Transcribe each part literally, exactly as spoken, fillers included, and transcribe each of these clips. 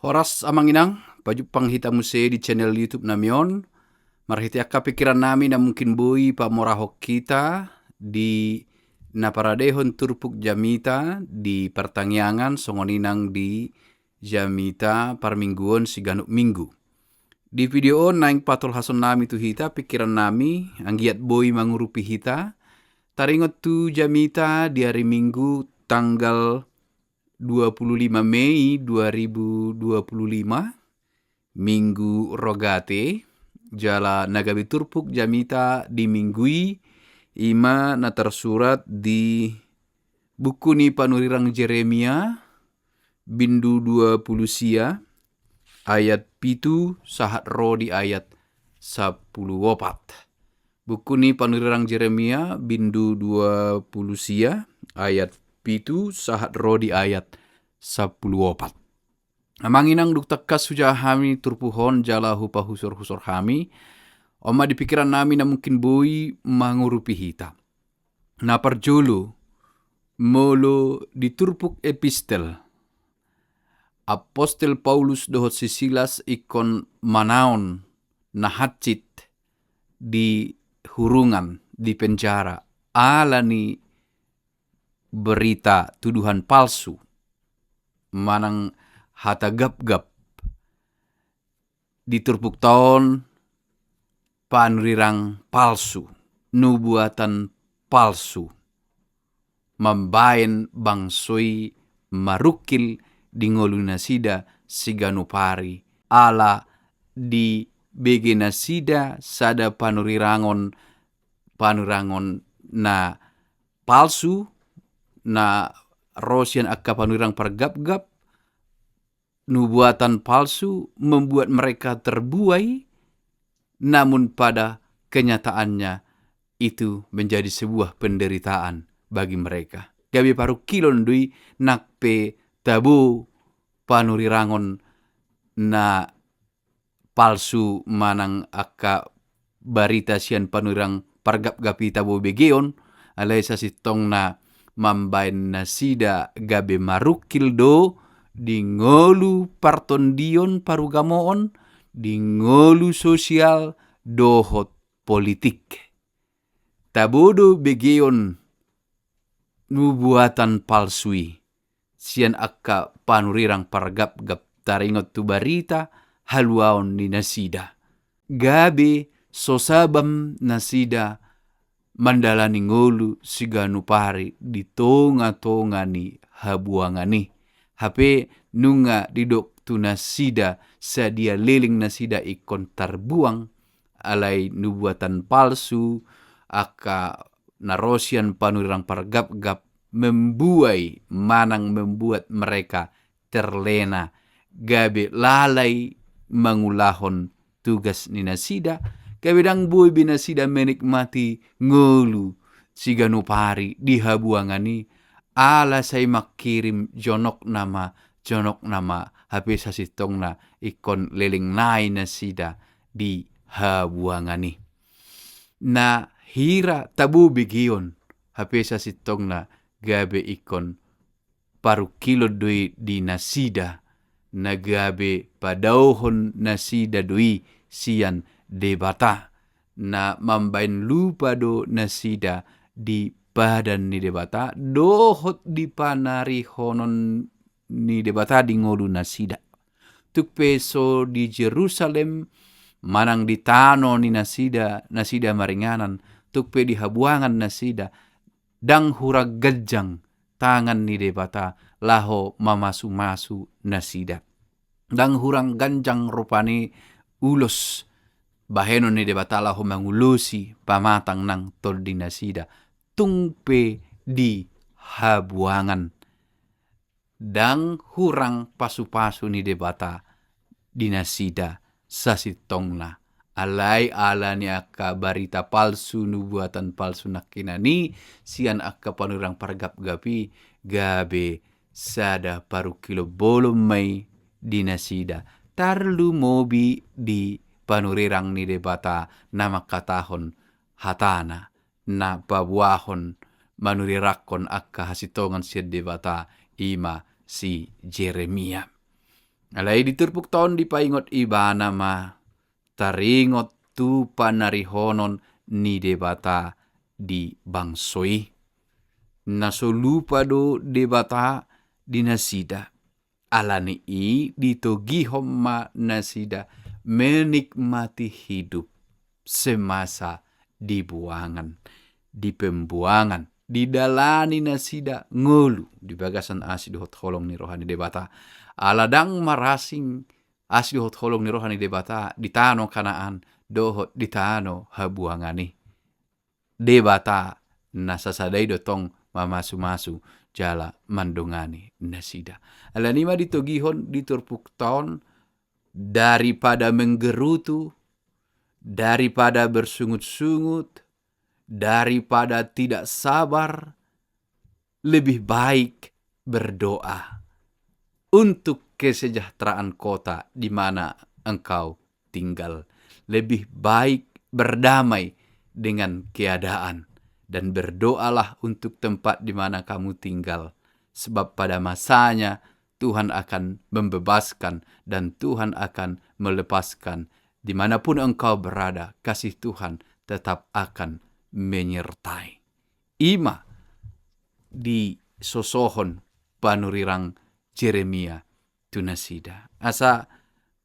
Horas amang inang, pajumpang hita muse di channel YouTube nami on. Marhite angka pikiran nami na mungkin boi pamorahon hita di na paradehon turpuk jamita di partangiangan songon i nang di jamita parmingguon siganup minggu. Di video on naeng patolhason nami tu hita pikiran nami anggiat boi mangurupi hita. Taringot tu jamita di ari Minggu tanggal dua puluh lima Mei dua ribu dua puluh lima, Minggu Rogate, jala na gabe turpuk jamita di minggu i, ima na tarsurat di buku ni panurirang Jeremia, bindu dua puluh sia, ayat pitu sahat ro di ayat sampulu opat. Buku ni panurirang Jeremia, bindu dua puluh sia, ayat pitu sahat ro di ayat sampulu opat. Amang inang, dung tangkas hujaha hami turpuk on jala hupahusor-husor hami, on ma di pikiran nami na mungkin boi mangurupi hita. Na parjolo, molo di turpuk epistel, Apostel Paulus dohot si Silas ingkon manaon na hansit di hurungan, di penjara, ala ni berita tuduhan palsu manang hata gapgap. Di turpukta on panurirang palsu, nubuatan palsu mambaen bangso i marungkil di ngolu nasida siganup ari, ala dibege nasida sada panurirangon, panurangon na palsu, na ro sian angka panurirang pargapgap, nubuatan palsu membuat mereka terbuai, namun pada kenyataannya itu menjadi sebuah penderitaan bagi mereka. Gabe parungkilon do i nang pe tabo panurirangon na palsu manang angka barita sian panurirang pargapgap i tabo begeon, alai sasintongna mambaen nasida gabe marungkil do di ngolu partondion parugamoon, di ngolu sosial dohot politik. Tabo do begeon nubuatan palsu i sian angka panurirang pargapgap taringot tu barita haluaon ni nasida. Gabe so sabam nasida mandalani ngolu siganup ari di tongatonga ni habuangan i. Hape nunga didok tu nasida sadia leleng nasida ingkon tarbuang, alai nubuatan palsu, angka na ro sian panurirang pargapgap membuai manang membuat mereka terlena, gabe lalai mangulahon tugas ni nasida, gabe ndang boi be nasida menikmati ngolu siganup ari di habuangan i, ala sai mangkirim jonok nama, jonok nama, hape sasintongna ingkon leleng nai nasida di habuangan i. Na hira tabo begeon, hape sasintongna gabe ingkon parungkilon do i di nasida, na gabe padaohon nasida do i sian Debata, na mambaen lupa do nasida di padan ni Debata, dohot di panarihonon ni Debata di ngolu nasida. Tung pe so di Jerusalem, manang di tano ni nasida, nasida maringanan, tung pe di habuangan nasida, ndang hurang ganjang tangan ni Debata laho mamasumasu nasida. Ndang hurang ganjang rupani ulos bahenon ni Debata laho mangulosi pamatang nang tondi nasida, tung pe di habuangan. Ndang hurang pasupasu ni Debata di nasida sasintongna. Alai ala ni angka barita palsu, nubuatan palsu nangkinan i sian angka panurirang pargapgap i, gabe sada parungkilon bolon ma i di nasida, tarlumobi di panurirang ni Debata na mangkatahon hatana, na paboahon manurirangkon angka hasintongan sian Debata, ima si Jeremia. Alai di turpukta on dipaingot ibana ma taringot tu panarihonon ni Debata di bangso i. Na so lupa do Debata di nasida. Alani i ditogihon ma nasida menikmati hidup semasa di buangan, di pembuangan, didalani nasida ngolu di bagasan asi dohot holong ni roha ni Debata. Ala ndang marasing asi dohot holong ni roha ni Debata di tano Kanaan dohot di tano habuangan i. Debata na sasada i do tong mamasumasu jala mandongani nasida. Alani i ma ditogihon di turpukta on, daripada menggerutu, daripada bersungut-sungut, daripada tidak sabar, lebih baik berdoa untuk kesejahteraan kota di mana engkau tinggal. Lebih baik berdamai dengan keadaan, dan berdoalah untuk tempat di mana kamu tinggal, sebab pada masanya Tuhan akan membebaskan dan Tuhan akan melepaskan. Di mana pun engkau berada, kasih Tuhan tetap akan menyertai. I ma disosohon panurirang Jeremia tu nasida asa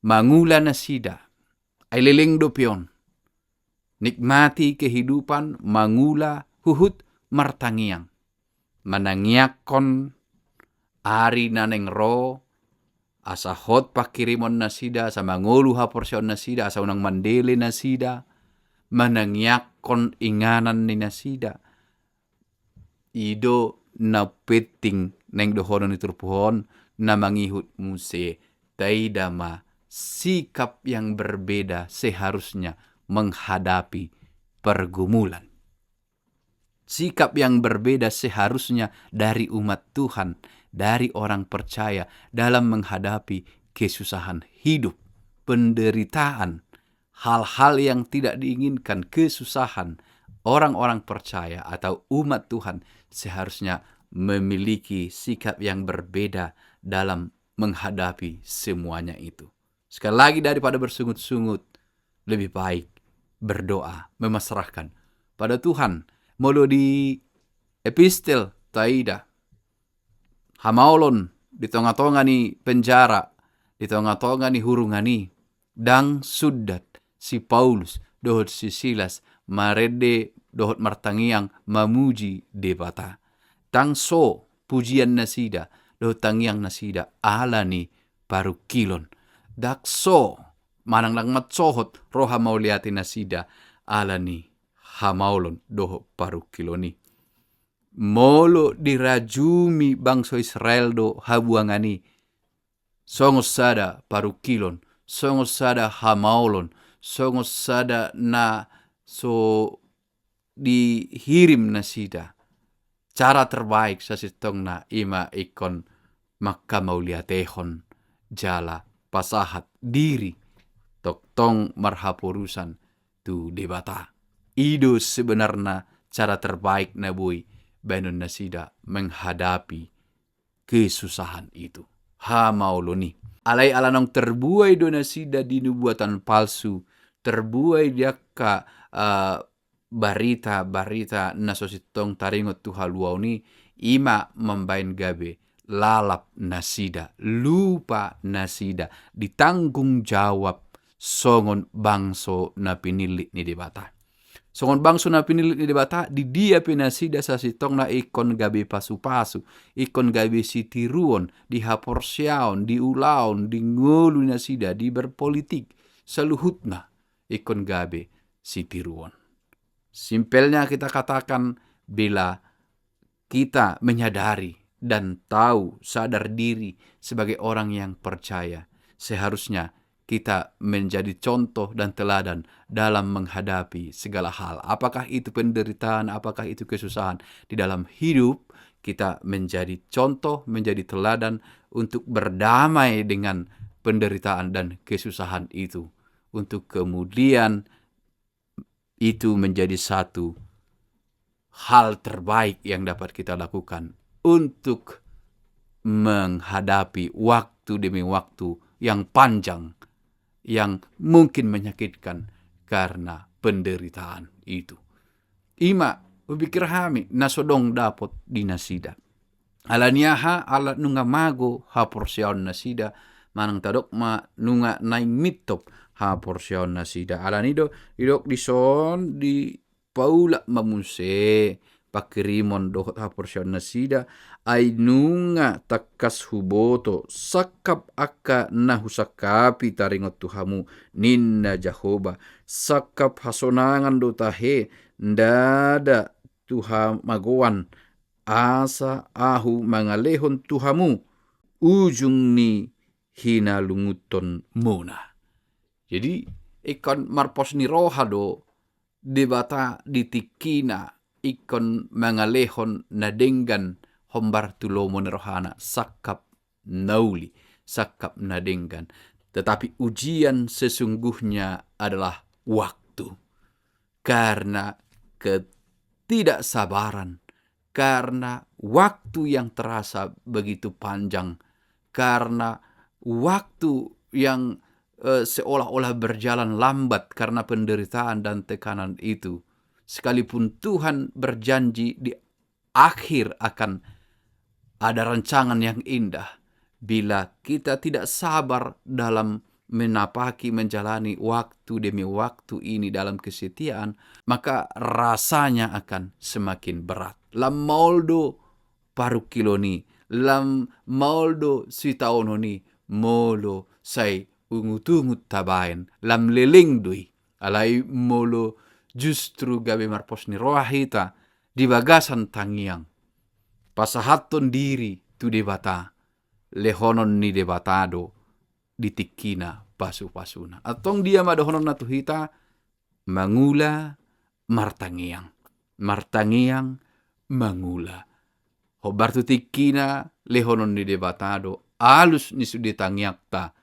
mangula nasida. Ai leleng dope on, nikmati kehidupan, mangula huhut martangiang, manangiangkon ari na naeng ro, asa hot panghirimon nasida, asa mangolu haporseaon nasida, asa unang mandele nasida, manangiangkon inganan ni nasida. I do na penting naeng dohonon ni turpuk on, na mangihut muse, taida ma sikap yang berbeda seharusnya menghadapi pergumulan. Sikap yang berbeda seharusnya dari umat Tuhan, dari orang percaya dalam menghadapi kesusahan hidup, penderitaan, hal-hal yang tidak diinginkan, kesusahan. Orang-orang percaya atau umat Tuhan seharusnya memiliki sikap yang berbeda dalam menghadapi semuanya itu. Sekali lagi, daripada bersungut-sungut, lebih baik berdoa, memasrahkan pada Tuhan. Molo di epistel taida, hamaolon di tonga-tonga ni penjara, di tonga-tonga ni hurungan i, ndang sundat si Paulus dohot si Silas marende dohot martangiang mamuji Debata. Ndang so pujian nasida dohot tangiang nasida ala ni parungkilon. Ndang so manang ndang mansohot roha mauliate nasida ala ni hamaolon dohot parungkilon i. Molo dirajumi bangso Israel do habuangan i songon sada parungkilon, songon sada hamaolon, songon sada na so dihirim nasida, cara terbaik sasintongna i ma ingkon manghamauliatehon jala pasahat diri tongtong marhaporusan tu Debata. I do sebenarna cara terbaik na boi baenon nasida menghadapi kesusahan itu. Hamaolon i. Alai ala naung terbuai do nasida di nubuatan palsu, terbuai di angka, eh, barita-barita na so sintong taringot tu haluaon i, i ma mambaen gabe lalap nasida, lupa nasida ditanggung jawab songon bangso na pinillit ni Debata. Songon bangso na pinillit ni Debata, di dia pe nasida sasintongna ingkon gabe pasu-pasu, ingkon gabe sitiruon di haporseaon, di ulaon, di ngolu nasida, di berpolitik, saluhutna ingkon gabe sitiruon. Simpelnya kita katakan, bila kita menyadari dan tahu, sadar diri sebagai orang yang percaya, seharusnya kita menjadi contoh dan teladan dalam menghadapi segala hal. Apakah itu penderitaan, apakah itu kesusahan di dalam hidup, kita menjadi contoh, menjadi teladan untuk berdamai dengan penderitaan dan kesusahan itu, untuk kemudian itu menjadi satu hal terbaik yang dapat kita lakukan untuk menghadapi waktu demi waktu yang panjang, yang mungkin menyakitkan karena penderitaan itu. Ima hupikir hami na so dong dapot di nasida. Ala ni aha? Ala nunga mago haporseaon nasida, manang tadok ma nunga naeng mintop haporseaon nasida. Ala ni do didok dison, dipaulak ma muse pangkirimon dohot haporseaon nasida, ai nunga tangkas huboto sangkap angka na husangkapi taringot tu hamu, ninna Jahowa. Sangkap hasonangan do tahe, ndada tu hamagoan, asa ahu mangalehon tu hamu ujung ni hinalungunhonmuna. Jadi, ingkon marpos ni roha do Debata di tingkina ingkon mangalehon na denggan hombar tu lomo ni rohana, sangkap na uli, sangkap na denggan. Tetapi ujian sesungguhnya adalah waktu. Karena ketidaksabaran, karena waktu yang terasa begitu panjang, karena waktu yang, eh, seolah-olah berjalan lambat karena penderitaan dan tekanan itu. Sekalipun Tuhan berjanji di akhir akan ada rancangan yang indah, bila kita tidak sabar dalam menapaki, menjalani waktu demi waktu ini dalam kesetiaan, maka rasanya akan semakin berat. Lam maol do parungkilon i, lam maol do sitaonon i, molo sai ungut-ungut tabaen, lam leleng do i. Alai molo justru gabe marpos ni roha hita di bagasan tangiang, pasahathon diri tu Debata, lehonon ni Debata do di tingkina pasu-pasuna. Antong dia ma dohononna tu hita? Mangula martangiang. Martangiang mangula. Hombar tu tingkina lehonon ni Debata do alus ni sude tangiangta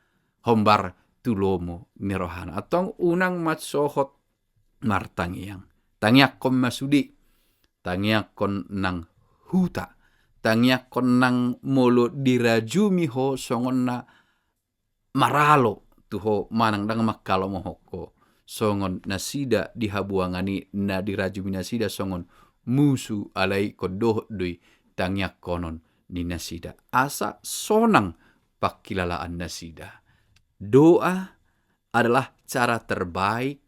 hombar tu lomo ni rohana. Antong unang ma sohot martangiang. Tangiangkon ma sude. Tangiangkon nang huta. Tangiangkon nang molo dirajumi ho songon na maralo tu ho manang ndang mangkalomohon ho songon nasida di habuangan i na dirajumi nasida songon musu, alai ingkon dohot do i tangiangkonon ni nasida asa sonang pangkilalaan nasida. Doa adalah cara terbaik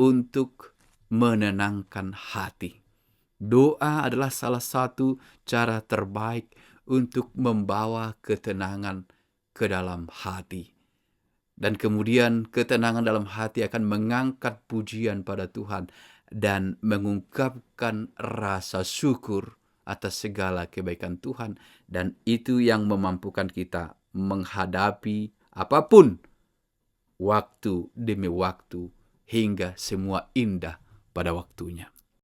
untuk menenangkan hati. Doa adalah salah satu cara terbaik untuk membawa ketenangan ke dalam hati. Dan kemudian ketenangan dalam hati akan mengangkat pujian pada Tuhan dan mengungkapkan rasa syukur atas segala kebaikan Tuhan. Dan itu yang memampukan kita menghadapi apapun, waktu demi waktu, hingga semua indah pada waktunya.